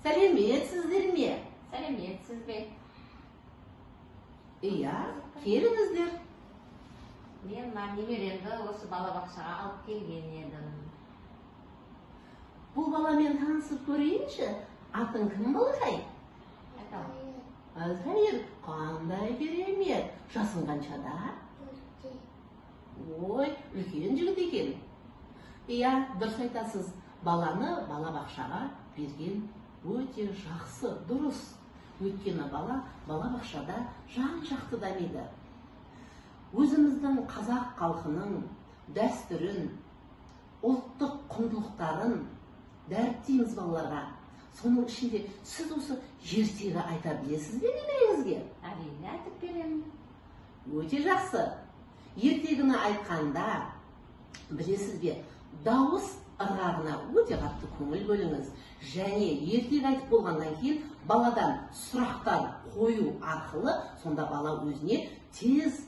Сәлеметсіздер ме? Сәлеметсіз бе? Иә, келіңіздер. Мен мына немеремді осы балабақшаға алып келген едім. Бұл баламен танысып көрейінші. Атың кім, балақай? Айталы. Альтаир, қандай керемет. Жасың қаншада? Ой, үлкен жігіт екен. Иә, дұрыс айтасыз. Баланы балабақшаға берген өте жақсы, дұрыс. Өйткені бала балабақшада жан-жақты дамиды. Өзіміздің қазақ халқының дәстүрін, ұлттық құндылықтарын дәріптейміз балаларға. Соның ішінде сіз осы ертегі айта білесіз бе немереңізге? Әрине, айтып беремін. Өте жақсы. Ертегіні айтқанда, білесіз бе, дауыс ырғағына өте қатты көңіл бөліңіз. Және ертегі айтып болғаннан кейін баладан сұрақтар қою арқылы сонда бала өзіне тез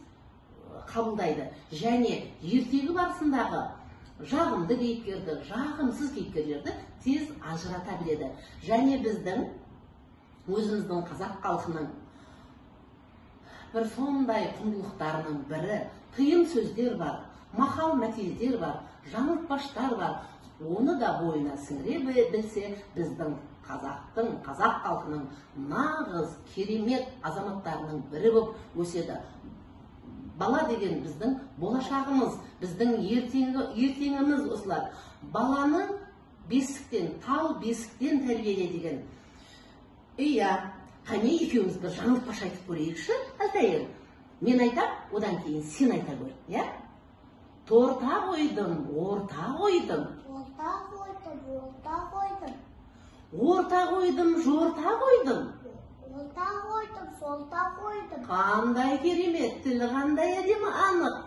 қабылдайды. Және ертегі барысындағы жағымды кейіпкерді, жағымсыз кейіпкерлерді тез ажырата біледі. Және біздің өзіміздің қазақ халқының бір сондай құндылықтарының бірі тыйым сөздер бар, мақал мәтелдер бар, жаңылтпаштар бар. Оны да бойына сіңіре білсе, біздің қазақтың, қазақ халқының нағыз керемет азаматтарының бірі болып өседі. Бала деген біздің болашағымыз, біздің ертеңіміз осылар. Баланы бесіктен, тал бесіктен тәрбиеле деген. Иә, қане екеуміз бір жаңылтпаш айтып көрейікші, Альтаир. Мен айтам, одан кейін сен айта көр, иә? Торта қойдым, орта қойдым. Орта қойдым, орта қойдым. Орта қойдым, жорта қойдым. Орта қойдым, жорта қойдым. Қандай керемет, тілі қандай әдемі анық.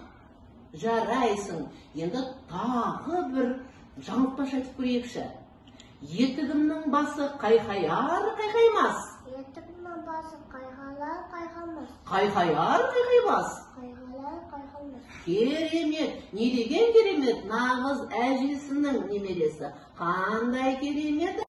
Жарайсың. Енді тағы бір жаңылтпаш айтып көрейікші. Етігімнің басы қайқаяр қайқаймас. Етігімнің басы қайқалар қайқамас. Қайқаяр қайқаймас. Қайқалар қайқамас. Керемет, не деген керемет, нағыз әжесінің немересі. Қандай керемет